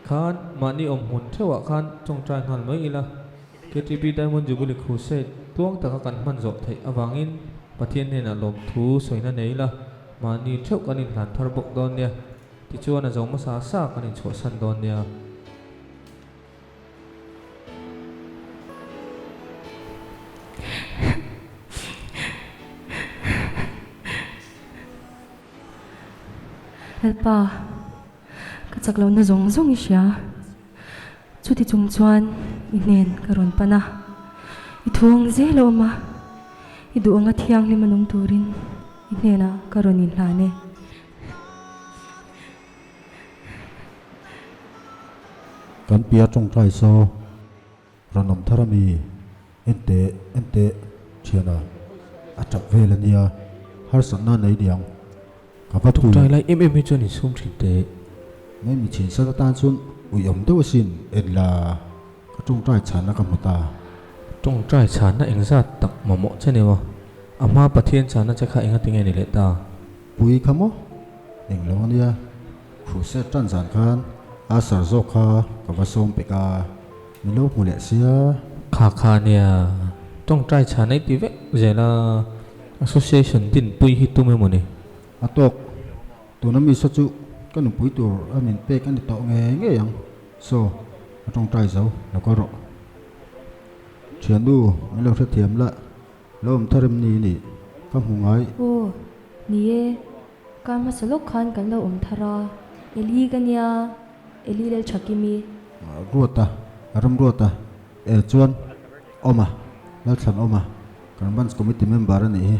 Khan mahni awm hmun theuhah khan tawngtai nghal mai ila, KTP Diamond Jubilee Crusade tluang taka kan hman zawh theih avangin Pathian hnenah lawmthu sawina nei ila, mahni theuh kan inhlan thar bawk dawn nia. Tichuan a zo hmasa sa kan inchhuahsan dawn nia. Lalpa, ka chak lohna zawng zawng i hria. Chuti chung chuan i hnen ka rawn pan a, i thu ang zel a awm a, i duh anga thianghlim a nung turin i hnenah ka rawn inhlan e. Kan pia tawngtai saw rawn awm thar ami? Enteh, enteh, thiana, a tap vel a nia, harsatna nei niang, ka va pui. Tawngtai lai em em hi chuan insum thin teh. Mai mi chhin sat atan chuan uiawm deuh asin, en la, ka tawngtai chhanna ka hmu ta. Tawngtai chhanna engzat tak mamawh che ni maw? A hma Pathian chhanna che kha enga tinge ni leh ta? Pui kha maw? Englo a nia, Crusade tan zan khan Asher zawk kha ka va sawm pek a, min lo hmu leh sia. Kha kha nia, tawngtai chhan ei ti vek zel a, Association din pui hi tum emaw ni? A tawk, tuna mi saw chu ka nupui tur a min pek a ni tawh ngei ngei ang, saw a tawngtai zo lo kal rawh. Thiannu, min lo hrethiam la. Lo awm thar em ni nih ka hmu ngai. Aw, ni e, kar hmasa lawk khan kan lo awm thar a, Eli ka nia, Eli Lalthakimi. Ruata, Ramruata, e chuan Awma, Lalthlan Awma, kan Branch Committee member a nih hi,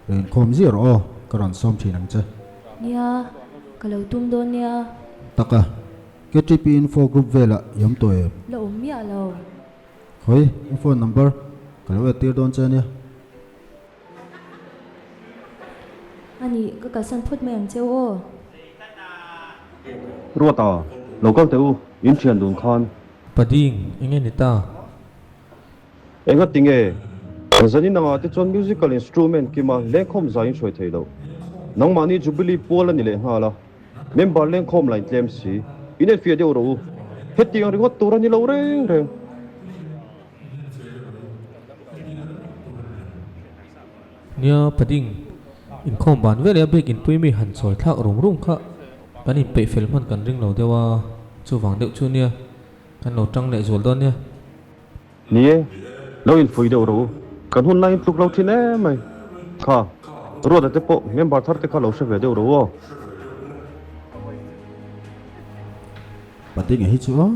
rawn inkhawm ziah rawh aw, ka rawn sawm thin ang che. Nia, ka lo tum dawn nia. Taka, KTP Info Group velah i awm tawh em? La awm miah lo. Khawi, i phone number ka lo entir dawn che ania. Ani, ka kalsan phawt mai ang cheu aw. Ruata, lo kal teh u, in thian dun khan. Pading, enge ni ta? Enga tinge? Zanin anga te chuan musical instrument kima lengkhawm zai in hruai thei lo. Nangmahni Jubilee pual a ni leh nghal a. Member lengkhawm lain tlem si, in enfiah deuh rawh u. Hetiang ringawt tur a ni lo reng reng. Nia, Pading, inkhawm ban veleh a bik inpui mi han sawi thlak rum rum kha kan inpeih fel hman kan ring lo deuh a, chuvang deuh chu nia, kan lo tang leh zual dawn nia. Ni e, lo infuih deuh rawh u. Kan hun laiin tluk lo thin em mai. Kha, Ruata te pawh member thar te kha lo hre ve deuh rawh u aw. Patinga hi chu a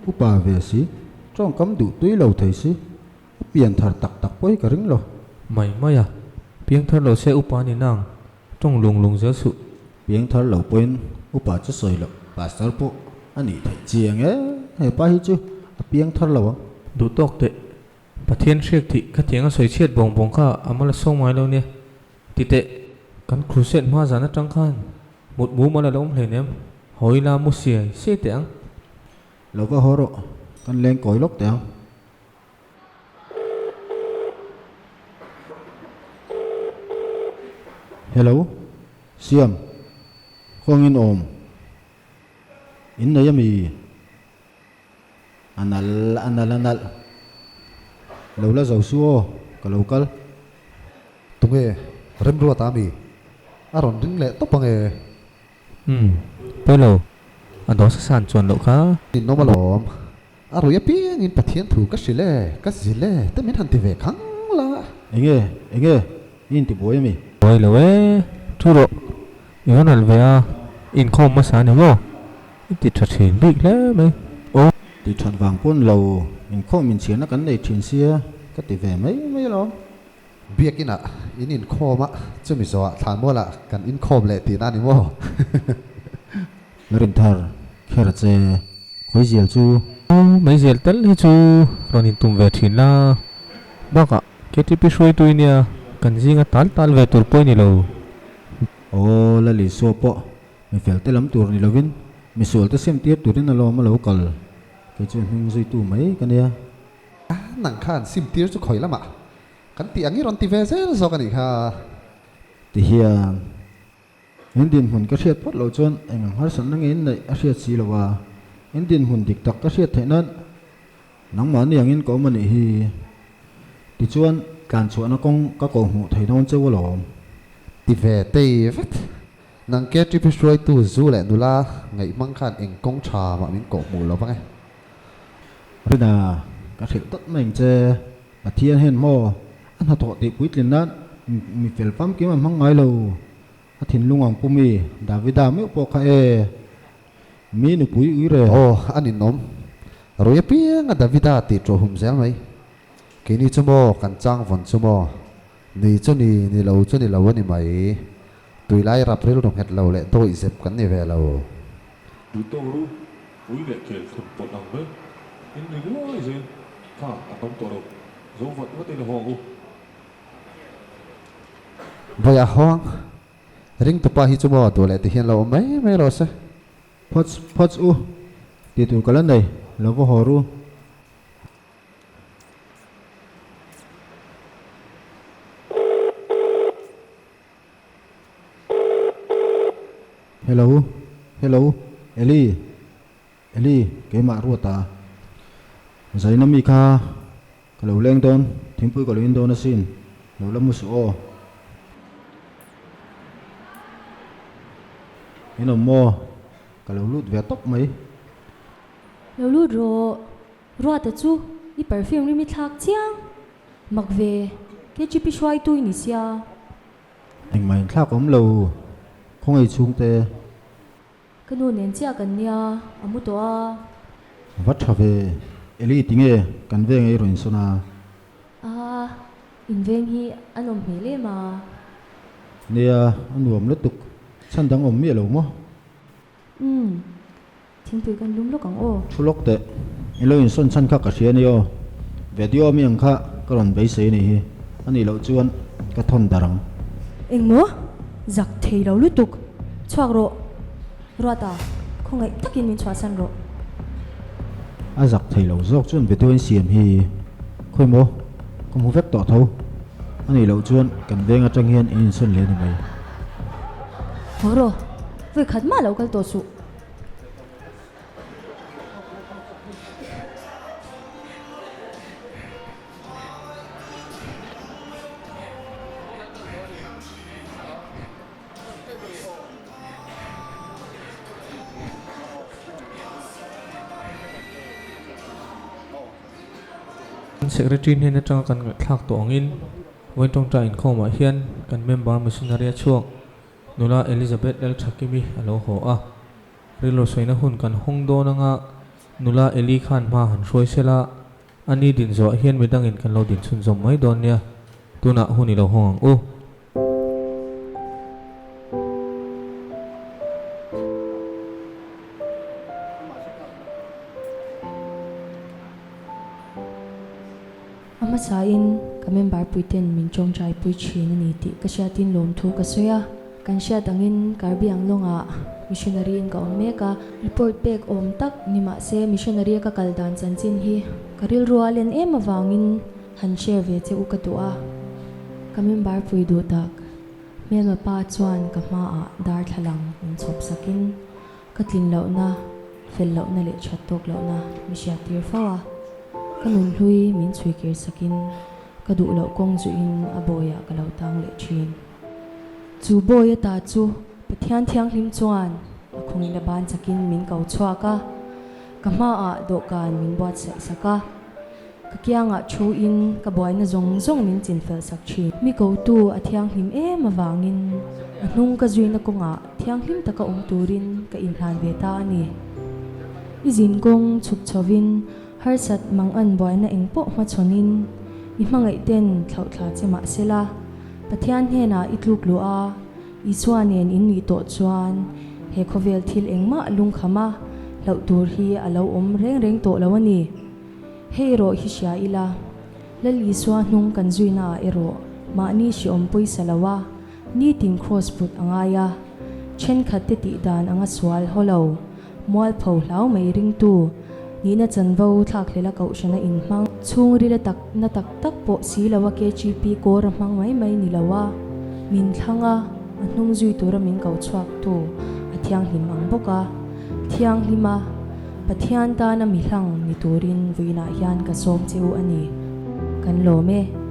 upa ve si, tawngkam duh tui lo thei si, a pian thar tak tak pawh hi ka ring lo. Mai mai a, piang thar lo se upa ni nang, tawng lung lung zel suh. Piang thar lo pawhin upa chu sawi loh pastor pawh a nih theih chiang e, hepa hi chu a piang thar lo ang. Duh tawk teh, Pathian hriak thih ka tiang a sawi chhiat bawng bawng kha a mal a sawng ngai lo nia. Ti teh, kan crusade hma zan atang khan mut mumal a lo awm hleinem, hawi la mu siai siai teh ang. Lo va haw rawh, kan leng kawi lawk teh ang. Hello, Siam, kawngin awm in nei ami? A nal, a nal, a nalh. Lo la zo su aw, ka lo kal. Tunge, Remruata ami? A rawn ring leh tawp ange. Umm, pawi lo, a dawsa san chuan loh kha. Ninawm alawm. A rui apiangin Pathian thu ka hrilh e, ka zilh e te min han ti ve khang la. Enge, enge, i inti buai ami? Buai lo e, thu rawh, i rawn alh ve a, i inkhawm hmasa a ni maw? I ti tha thin bik hle mai. Aw. Ti that vang pawn lo, inkhawm inchhirna kan nei thin sia, ka ti ve mai mai alawm. Biakinah in inkhawm a, chumi zawhah Thlanmualah kan inkhawm leh tihna a ni maw? Rinthar, kher che, khawizial chu. Meizial tal hi chu rawn intum ve thin la, bakah KTP hruaitu i nia, kan zinga tal tal ve tur pawh i ni lo. Aw, Lalisua pawh mi fel te lam tur ni lovin misual te sim tir turin alawm a lo kal, kei chu hming zuitu mai ka nia. Nang khan sim tir chu khawi lamah kan tih ang i rawn ti ve zel zawk a nih kha. Ti hian in dinhmun ka hriat phawt loh chuan eng ang harsatna nge in neih a hriat si lo a. In dinhmun dik tak ka hriat theih nan nangmahni angin ka awm a nih hi. Tichuan, tlanchhuahna kawng ka koh hmuh thei dawn cheu alawm. Ti ve tei vet. Nang KTP hruaitu zu leh nula ngaih hmang khan eng kawng tha mah min koh hmuh lo vang e. Rina, ka hrilh dawt mai ang che. Pathian hian maw a hnathawh tih puitlin nan mi fel famkim a hmang ngai lo. A thinlung ang pu mi Davida meuh pawh kha e. Mi nupui ui re. Aw, a ninawm. Rui apianga Davida tih ṭawh hum zel mai. Keini chu maw kan chang vawn chu maw? Ni chu ni, ni lo chu ni lo a ni mai. Tuilai rap rilru nghet lo leh dawih zep kan ni ve lo. Duhtawk ru, ui leh kel thlun pawlh ang mai. In ri luai zel, kha a tam tawh lo. Zo vat vat in a haw ang u. Vawiah hawng, ringtupa hi chu maw duh leh ti hian lo awm mai mai rawh se. Phawts phawts u, tih tur ka la nei, lo va haw ru. Hello, hello, Eli, Eli, keimah Ruata. Zaina mi kha ka lo leng dawn, thingpui ka lo in dawn asin, lo la mu suh aw. In awm maw? Ka lo lut ve tawp mai. Lo lut rawh. Ruata chu i perfume rim i thlak chiang mak ve, KGP hruaitu i ni sia. Engmah in thlak awm lo khawngaih chhungte. Ka nu nen chiah kan nia, a mu tawh a. Va tha ve, Eli tinge kan veng ei rawn insawn a? A, in veng hi a nawm hmel em a? Nia, a nuam lutuk, chhan dang awm miah lo maw? Umm, thingpui kan lum lawk ang aw. Thu lawk teh, i lo insawn chhan kha ka hria a ni aw. Video ami ang kha ka rawn beisei a nih hi, a nih loh chuan ka thawn darh ang. Engmaw? Zak thei lo lutuk. Chhuak rawh. Ruata, khawngaih takin min chhuahsan rawh. A zak thei lo zawk chuan video in siam hi khawi maw? Ka hmu vek tawh tho. A nih loh chuan kan veng atang hian in insawn leh a ni mai. Haw rawh. Vawi khat mah lo kal tawh suh. Secretary hnen atanga kan ngaihthlak tawh angin Vawi tawngtai inkhawmah hian kan member missionary a chhuak. Nula Elizabeth Lalthakimi a lo haw a, rilru sawina hun kan hawng dawn anga nula Eli khan hma han hruai sela, a ni din zawh hian midangin kan lo din chhunzawm mai dawn nia, tunah hun i lo hawng ang u. A hmasain ka member puiten min tawngtai pui thin a ni tih ka hriatin lawmthu ka sawi a. Kan hriat angin Karbi Anglawngah missionary in ka awm mek a. Report pek awm tak ni mah se missionary a ka kal dan chanchin hi ka rilru a len em avangin han share ve che u ka duh a. Ka member pui duh tak hmelma pa chuan ka hmaah darthlalang min chhawp sakin Ka tlin lohna, fel lohna leh that tawk lohna mi hriat tir fo a, ka nunhlui min chhui kir sakin ka duh loh kawng zuihin a bawiah ka lo tang leh thin. Chu bawi ata chu Pathian Thianghlim chuan a khawngihna ban chakin min ko chhuak a, ka hmaah dawhkan min buatsaih sak a. Ka kiangah thu in ka buaina zawng zawng min chin fel sak thin. Mi kotu a thianghlim em avangin a hnung ka zuina kawngah thianghlim taka awm turin ka inhlan ve ta a ni. I zin kawng chhuk chhovin harsat mangan buaina eng pawh hmachhawnin i hmangaih ten thlauhthla che mah sela, Pathian hnenah i tluk luh a, Isua nen in nih tawh chuan he khawvel thil engmah lungkhama hlauh tur hi a lo awm reng reng tawh lo a ni. Hei erawh hi hria ila, Lal Isua hnung kan zuina ah erawh mahni hriawm pawisa lo a, nitin kraws put a ngai a, thenkhat te tih dan anga sual haw lo, mualpho hlau mai ringtu, nihna chanvo thlakhlel a kohhrana inhmang, chhungril a tak na tak tak pawh si lo a KGP kawr a hmang mai mai ni lo a, min thlang a, a hnung zui tura min ko chhuak tu a thianghlim ang bawk a, thianghlim a. Pathian tana mi hlang ni turin vawiinah hian ka sawm che u a ni. Kan lawm e.